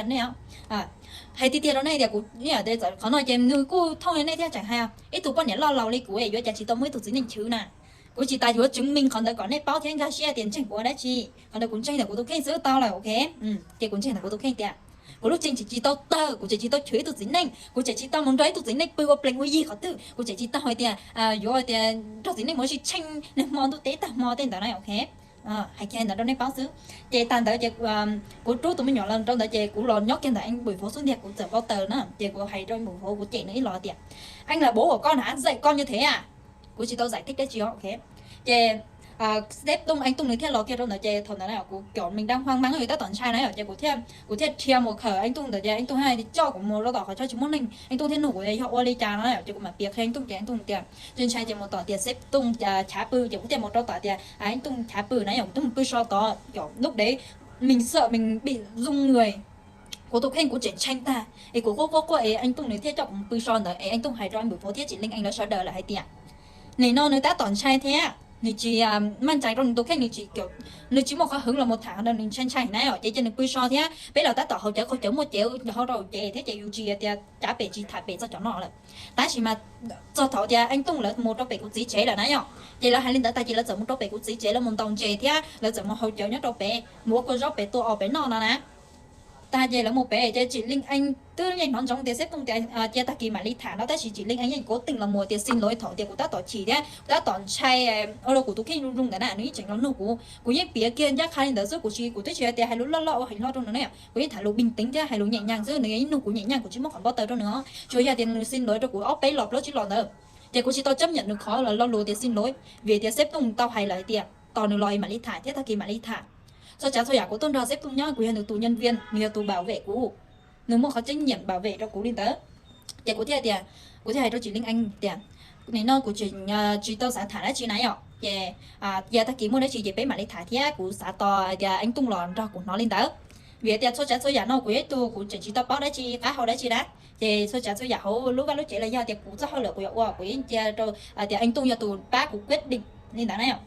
tiag rau nej tias kuv yeej txawm qhov no ces nws kuj thooj li nej thiab tseem hais ib tug poj niam loj laus li kuv yuav cas tsis tau muaj ib tug txiv neej chwv na. Kuv tsis tas yuav chứng minh qhov ntawd kom nej paub thiab nkag siab tias ntseeg kuv ua dab tsi. Qhov ntawd kuv ntseeg ntawm kuv tus kheej xwb tau lawm, ok. Ces kuv ntseeg ntawm kuv tus kheej tias kuv lub tsev tseem tsis tau tawg, kuv tseem tsis tau chwv ib tug txiv neej, kuv tseem tsis tau mus nrog ib tug txiv neej pw ua plees ua yig qhov twg, kuv tseem tsis tau hais tias yuav tias nrog txiv neej mus sib tsheej niaj hmo ntuj teb tag hmo tej ntawd na, ok. Hais kiag ntawd rau nej paub xwb. Ces tag ntawd ces kuv rub tus me nyuam los rau ntawd ces kuv los nyob kiag ntawm anh Bụi Phố xub ntiag, kuv txawm npau taws na ces kuv hais rau anh Bụi Phố, kuv cem nws ib los tias anh là bố của con hả, dạy con như thế à? Kuv tsis tau giải thích dab tsi, ok. Ces sếp Tùng, anh Tùng nws thiaj los kiag rau ntawd ces thaum ntawd na kuv kiểu mình đang hoang mang, yus tab tom ntshai na yom, ces kuv thiaj, kuv thiaj dhia mus khawm anh Tùng ntawd ces anh Tùng thiaj coj kuv mus rau tom qhov chaw tsis muaj neeg, anh Tùng thiaj nug kuv yog ua li cas no yom, ces kuv mam piav qhia anh Tùng ces anh Tùng tias ntshai ntshai ces mus tom tias sếp Tùng chav pw, ces kuv thiaj mus rau tom tias anh Tùng chav pw na yom, kuv thiaj mus pw so tod, kiểu lúc đấy mình sợ mình bị run người. Kuv tus kheej kuv tseem ntshai tag es kuv quaj quaj quaj es anh Tùng nws thiaj coj kuv mus pw so ntawd es anh Tùng hais rau anh Bụi Phố thiab Trịnh Linh Anh lawv sawv daws lawm hais tias nim no nws tab tom ntshai thiab nws tsis maj ntshai rau nws tus kheej, nws tsis, nws tsis muaj qhov hwv los mus tham qhov ntawd, nws ntshai ntshai na yom, ces cia nws pw so thiab peb los tab tom haus cawv qaug cawv muaj cawv hau rau hauv cev thiab ces yus tsis tias cav pem tsis tham pem txog cov no lawm. Tab sis mas txog thaum tias anh Tùng lawv mus rau pem kuv txiv tsev lawm na yom, ces lawv hais li ntawd tag ces lawv txawm mus rau pem kuv txiv tsev, lawv mus ntaus ntses thiab lawv txawm mus haus cawv nyob rau pem, mus ua kua zaub pem tua os pem noj no na. Tag ces lawv mus pem ces Tsim Leej Ees twb yeej hnov ntsoov tias Xeb Tooj tias cia tag kis mam li tham no, tab sis Tsim Leej Ees yeej kov teej los mus tias xin lov thaum tias kuv tab tom chim thiab kuv tab tom ntshai, ua rau kuv tus kheej zoo zoo ntawd na, nws yeej tseem los nug kuv. Kuv yeej piav kiag ncaj qha li ntawd xwb, kuv tsis, kuv twb tsis hais tias hais lus loj loj ua heev hlo rau nws ne, kuv yeej tham lus bình tĩnh thiab hais lus nhẹ nhàng xwb, nws yeej nug kuv nhẹ nhàng, kuv tsis muab qhov npau taws rau nws os. Tsuas yog tias nws xin lov rau kuv ob peb los plaub tsib los ntawd, ces kuv tsis tau chấp nhận nws qhov lo lus tias xin lov, vim tias Xeb Tooj tau hais lawm hais tias tos nws los mam li tham thiab tag kis mam li tham. Txhua tsav txhua yam kuv tuaj nrog Xeb Tooj nyob, kuv yog nws tus nhân viên, nws yog tus bảo vệ kuv, nws muaj qhov trách nhiệm bảo vệ rau kuv li ntawd. Ces kuv thiaj tias, kuv thiaj hais rau Tsim Leej Ees tias, nim no kuv tsis tau xav tham dab tsi na yom, ces cia tag kis muaj dab tsi ces peb mam li tham thiab, kuv xav tos tias Ees Tooj los nrog kuv hnov li ntawd. Vim tias txhua tsav txhua yam no kuv yog ib tug kuv tseem tsis tau paub dab tsi qab hau dab tsi na, ces txhua tsav txhua yam hauv lub vaj lub tsev los yog tias kuv txoj hauj lwm kuv yuav ua kuv yeej cia rau tias Ees Tooj yog tus pab kuv quyết định li ntawd na yom.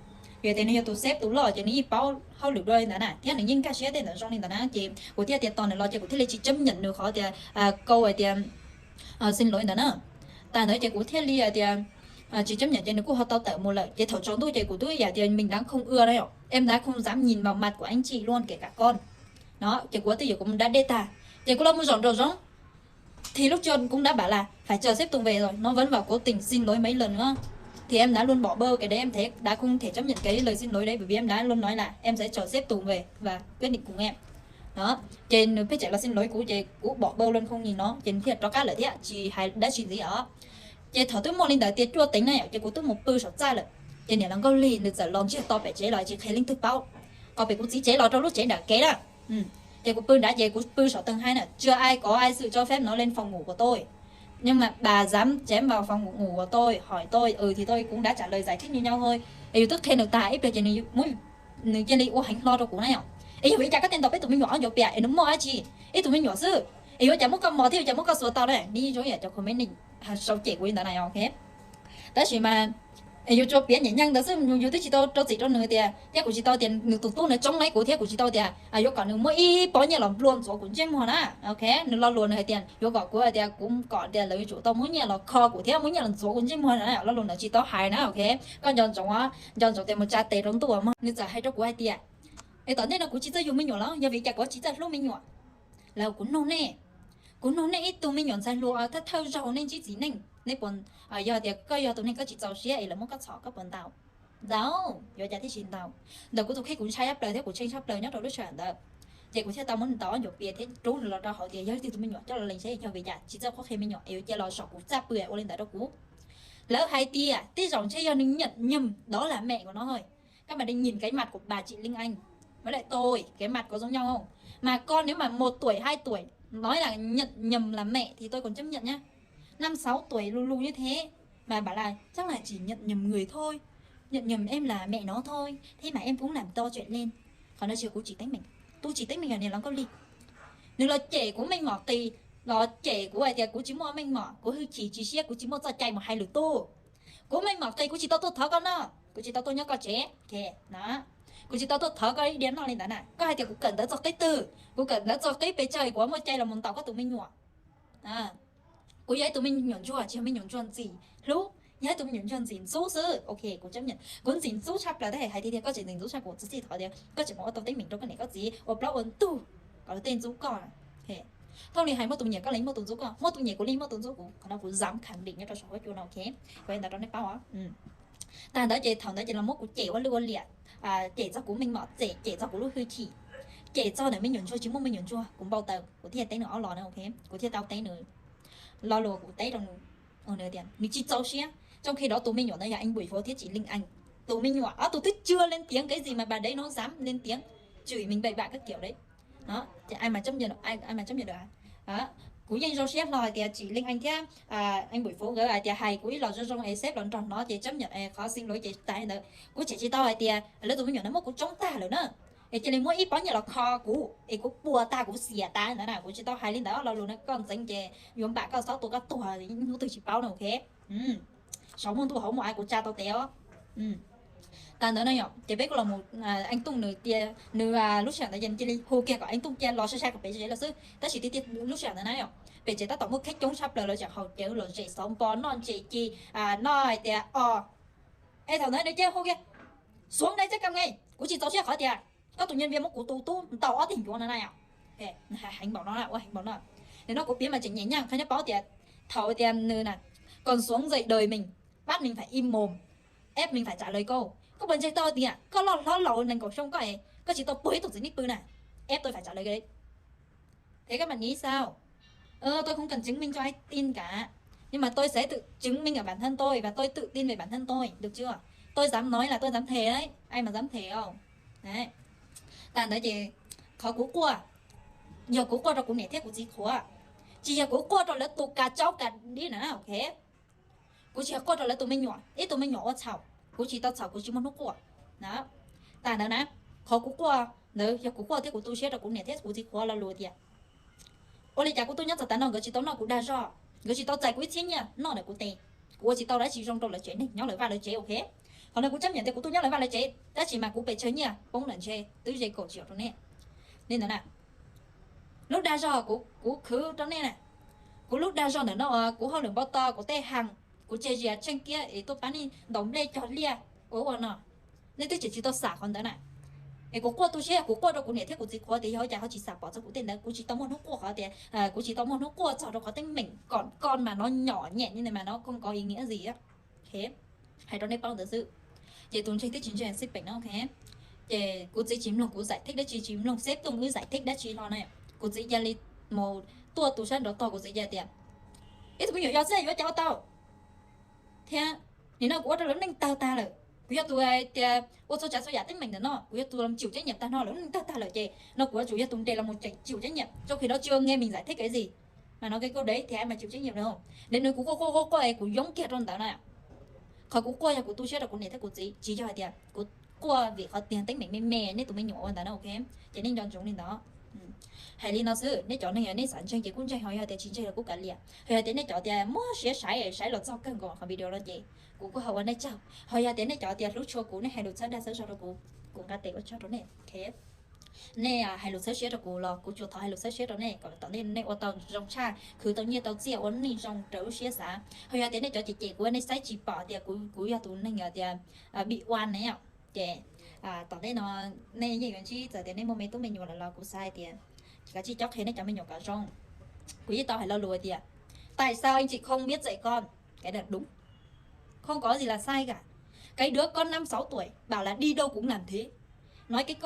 Vim tias nws yog tus sếp tus loj ces nws yeej paub hauj lwm dua li ntawd na, thiab nws yeej nkag siab tej ntawd zoo li ntawd na, ces kuv thiaj tias tos nws los ces kuv thiaj li tsis chấp nhận nws qhov tias câu hais tias xin lỗi ntawd na. Tag ntawd ces kuv thiaj li hais tias tsis chấp nhận ces nws kuj ho tau tawm mus lawm, ces thaum tsaus ntuj ces kuv twb yam tias mình đã không ưa na yom, em đã không dám nhìn vào mặt của anh chị luôn kể cả con. Đó, ces kuv twb yuav kuv mus da dej tag, ces kuv los mus zaum nraum zoov, thì lúc trước cũng đã bảo là phải chờ sếp Tùng về rồi, nó vẫn vào cố tình xin lỗi mấy lần nữa, thì em đã luôn bỏ bơ cái đấy, em thấy đã không thể chấp nhận cái lời xin lỗi đấy, bởi vì em đã luôn nói là em sẽ chờ sếp Tùng về và quyết định cùng em. Đó, ces nws pheej tseem los xin lỗi kuv ces kuv bỏ bơ luôn không nhìn nó, ces nws thiaj rov qab lawm thiab tsis hais dab tsi ntxiv os. Ces thaum twb muaj li ntawd tias cuaj teev na yom, ces kuv twb mus pw saum txaj lawm, ces niam laus Nkauj Lig nws txawm los ntsiag to pem tsev los tsis qhia leej twg paub, qhov pem kuv txiv tsev los rau lub tsev nram kev na. Ces kuv pw nrad ces kuv pw saum tầng hai na, chưa ai có ai sự cho phép nó lên phòng ngủ của tôi, nhưng mà bà dám chém vào phòng ngủ của tôi, hỏi tôi, ừ thì tôi cũng đã trả lời giải thích như nhau thôi. Es yus twb qhia nws tag ib pliag ces nws cia li ua heev hlo rau kuv na yom. Es yog vim li cas koj thiaj ntaus peb tus me nyuam ob ncuav piam es nws muaj dab tsi? Ib tug me nyuam xwb, es yuav cas muab koj mos thiab yuav cas muab koj xuas tau na, nej zoo yam cov comment sau cem kuv li ntawd na, ok. Tab sis mas yus tsuas piav nyem nyeej ntawd xwb, yus twb tsis tau rau txim rau nws tias, thiab kuv tsis tau tias nws tus tub nws tsoob laib kuv, thiab kuv tsis tau tias yuav kom nws muab ib pob nyiaj los nplua ntxuav kuv ntsej muag na. Ok, nws lo lus nws hais tias yuav kom kuv hais tias kuv kom tias lawv yuav tsum tau muab nyiaj los kho kuv thiab muab nyiaj los ntxuav kuv ntsej muag na, lo lus ntawd tsis tau hais na, ok. Koj nco ntsoov, nco ntsoov tias mus tsa tes rau ntuj mog. Nws txawm hais rau kuv hais tias, es tom ntej no kuv tsis txawj yug me nyuam los yog vim cas kuv tsis txawj hlub me nyuam? Los kuv nug nej, kuv nug nej ib tug me nyuam ntxhais hluas thawj thawj zaug nej ntsib txiv neej, nej puas, yog tias koj yog tus neeg koj tsis txaus siab es lawv muab koj txhom koj puas ntaus? Ntaus, yuav cas thiaj tsis ntaus. Ntawm kuv tus kheej kuv ntshai tshaj plaws thiab kuv tshee tshaj plaws nyob rau lub sij hawm ntawd, ces kuv thiaj tau muab nws ntaus ob ncuav pias thiab rub nws los rau hauv tias yog leej twg tus me nyuam coj los lees seb yog vim cas tsis txawj qhuab qhia me nyuam es yuav cia los saum kuv txaj pw ua li ntawd rau kuv. Lawv hais tias tej zaum ntshe yog nws nhận nhầm đó là mẹ của nó thôi. Các bạn đi nhìn cái mặt của bà chị Linh Anh với lại tôi, cái mặt có giống nhau không? Mà con nếu mà một tuổi, hai tuổi nói là nhận nhầm là mẹ thì tôi còn chấp nhận nhá. Năm sáu tuổi lù lù như thế mà bảo là chắc là chỉ nhận nhầm người thôi. Nhận nhầm em là mẹ nó thôi. Thế mà em cũng làm to chuyện lên. Còn nó chưa, kuv tsis teeb meem. Tus tsis teeb meem yog niam laus Nkauj Lig. Nws los cem kuv meej mom qis, los cem kuv hais tias kuv tsis muaj meej mom, kuv hwj chim tsis siab, kuv tsis muaj txoj cai mus hais lwm tus. Kuv meej mom qis, kuv tsis tau tuaj thov koj noj, kuv tsis tau tuaj nyob koj tsev, kuv tsis tau tuaj thov koj ib diav noj li ntawd na. Koj hais tias kuv kawm ntawv txog qib twg? Kuv kawm ntawv txog qib pes tsawg kuv muaj cai los mus ntaus koj tus me nyuam? Kuv yog ib tug me nyuam ntsuag, tsis yog me nyuam ntsuag ntxim hlub, yog ib tug me nyuam ntsuag ntxim ntxub xwb. Ok, kuv chấp nhận kuv ntxim ntxub tshaj plaws thiab, hais tias koj tseem ntxim ntxub tshaj kuv, txi txij thov tias koj tseem mus ua tau teeb meem rau koj niam koj txiv ua plaub ua ntug kom lawv tej ntxub koj. Thooj li hais muaj tus me nyuam koj li muaj tus ntxub koj, muaj tus me nyuam kuv li muaj tus ntxub kuv, qhov no kuv dám khẳng định nyob rau saum huab cua no, ok. Kuv hais ntawd rau nej paub os. Tag ntawd ces thaum ntawd ces los muab kuv cem ua lwj ua liam, cem txog kuv meej mom, cem, cem txog kuv lub hwj chim, cem txog ntawm me nyuam ntsuag tsis muaj me nyuam ntsuag, kuv npau taws kuv thiaj teb nws ob los na, ok. Kuv thiaj tau teb nws lo lus kuv teb rau nws tias nws tsis txaus siab, trong khi đó tus me nyuam ntawd yog anh Bùi Phú thiab Chị Linh Anh. Tus me nyuam ob tug twb chưa lên tiếng cái gì mà bà đấy nó dám lên tiếng chửi mình bậy bạ các kiểu đấy. Ai mà chấp nhận được. Kuv yeej zoo siab hlo hais tias Chị Linh Anh thiab anh Bùi Phú nkawd hais tias hais kuv ib los zoo zoo es sếp los nrog hnov ces chấp nhận qhov xin lỗi ces tas ntawd. Kuv tseem tsis tau hais tias lawv tus me nyuam ntawd muab kuv tsoob tag lawm na, es cia li muab ib pob nyiaj los kho kuv es kuv puas tag kuv xiam tas ntawd na. Kuv tsis tau hais li ntawd, lo lus no koj ntxeev ces yuav npam koj xob tua koj tuag hnub twg tsis paub no, ok. Saum muaj ntuj hauv muaj av, kuv tsa tau tes os. Tas ntawd no yom, ces peb kuj los mus, Eej Tooj nws tias nws lub sij hawm ntawd ces nws cia li hu kiag kom Eej Tooj cia los sai sai kom pem tsev lawm xwb. Tab sis tiag tiag lub sij hawm ntawd na yom, pem tsev tab tom muaj kheeb coob tshaj plaws, lawv tseem haus cawv los zem xov npo noj ntses ci, noj hais tias o. Es thaum ntawd nws cia li hu kiag, Xuống đây trước cam ngay, kuv tsis txaus siab qhov tias koj tus nhân viên muab kuv tus tub ntaus ob teg ncuav no na yom. Heev npaum no, ua heev npaum no. Nim no kuv piav mas tseem nyem nyaj qhov nyob paub tias thaum tias nws na, còn sống dạy đời mình, bắt mình phải im mồm, ép mình phải trả lời câu. Koj puas ntseeg tau tias koj loj hlob laus nees nkaum xyoo koj, koj tsis tau puag ib tug txiv neej pw na, ép tôi phải trả lời cái đấy. Thế các bạn nghĩ sao? Ờ, tôi không cần chứng minh cho ai tin cả. Nhưng mà tôi sẽ tự chứng minh ở bản thân tôi và tôi tự tin về bản thân tôi, được chưa? Tôi dám nói là tôi dám thề đấy. Ai mà dám thề không? Đấy. Tag ntawd ces qhov kuv quaj, yog kuv quaj rau kuv niam thiab kuv txiv qhuav, tsis yog kuv quaj rau lawv tus kas tsaub kas dib na, ok. Kuv tsis yog quaj rau lawv tus me nyuam, ib tug me nyuam ua txhaum, kuv tsis tau txhaum, kuv tsis muaj hnub quaj. Tag ntawd na, qhov kuv quaj ntawd yog kuv quaj thiab kuv tu siab rau kuv niam thiab kuv txiv qhuav lo lus tias, ua li cas kuv tuaj nyob txog tav no nkawd tsis tau noj kuv dag zog, nkawd tsis tau txais kuv ib txhiab nyiaj noj ntawm kuv tes, kuv ua tsis tau dab tsi zoo rau lawv tsev neeg nyob lawv vaj lawv tsev, ok. Qhov no kuv tab meem tias kuv tuaj nyob lawv vaj lawv tsev, tab sis mas kuv pes tsawg nyiaj poob lawm ntshe twb ze kaum triệu rau nej. Li ntawd na, lub dag zog kuv khwv rau nej na, kuv lub dag zog ntawm no, kuv hauj lwm npau taws, kuv tej haa, kuv tseg zias tsheej kiab es tuaj pab nej ntaus nplej cog liaj ua ua no, nej twb tseem tsis tau xam qhov ntawd na. Es kuv quaj tu siab, kuv quaj rau kuv niam thiab kuv txiv qhuav tias yog ua cas ho tsis xam pom txog kuv tej ntawd, kuv tsis tau muaj hnub quaj qhov tias, kuv tsis tau muaj hnub quaj txog rau qhov teeb meem kom koj mas no nyom nyem li ntawd mas no không có ý nghĩa gì. Hais rau nej paub ntawd xwb. Ces tus ntseeg thiab tsis ntseeg xij peem no, ok. Ces kuv txiv tsis mloog kuv giải thích dab tsi, tsis mloog seb tuaj wb giải thích dab tsi hlo na. Kuv txiv cia li mus tuaj tu sab nrov tog, kuv txiv cia tias, ib tug me nyuam yau xwb yuav ua cas ua tau. Thiab nim no kuv ua rau lawv neej tawg tag lawm. Kuv yog tus tias ua txhua tsav txhua yam teeb meem ntawm no, kuv yog tus los chịu trách nhiệm tag no, lawv neej tawg tag lawm ces no kuv yuav tsum yog tus nres los mus chịu trách nhiệm, trong khi đó chưa nghe mình giải thích cái gì. Mà nói cái câu đấy thì ai mà chịu trách nhiệm đâu. Đến nws kuv quaj quaj quaj quaj es kuv yoob kiag rau ntawd na. Qhov kuv quaj yog kuv tu siab rau kuv niam thiab kuv txiv, tsis yog hais tias kuv quaj vim qhov tiag teeb meem me me nej tus me nyuam ua ntawd na, ok. Ces nej nco ntsoov li ntawd. Hais li no xwb, nej cov neeg yog nej xav ntseeg ces kuj ntseeg, ho yog tias tsis ntseeg los kuj kav liam. Ho yog tias nej cov tias muab siab saib, saib los txog kawg nkaus qhov video no ces kuv kuj ho ua nej tsaug. Ho yog tias nej cov tias hlub tshua kuv, nej hais lus txhawb dag txhawb zog rau kuv, kuv nqa tes ua tsaug rau nej, ok. Nej hais lus txhawb siab rau kuv los kuv tsuas thov hais lus txhawb siab rau nej kom tom ntej nej ua tau zoo tshaj, khwv tau nyiaj tau txiaj, ua neej zoo raws lub siab xav. Ho yog tias nej cov cem cem kuv, nej saib tsis pom tias kuv yog tus neeg tias bi ua ne, ces tom ntej no nej yeej yuav ntsib, txawm tias nej muaj me tub me nyuam lawm los kuv xav hais tias kav tsij cob qhia nej cov me nyuam kom zoo. Kuv yeej tau hais lo lus tias, tại sao anh chị không biết dạy con? Cái đó đúng. Không có gì là sai cả. Cái đứa con năm sáu tuổi bảo là đi đâu cũng làm thế. Nói cái câu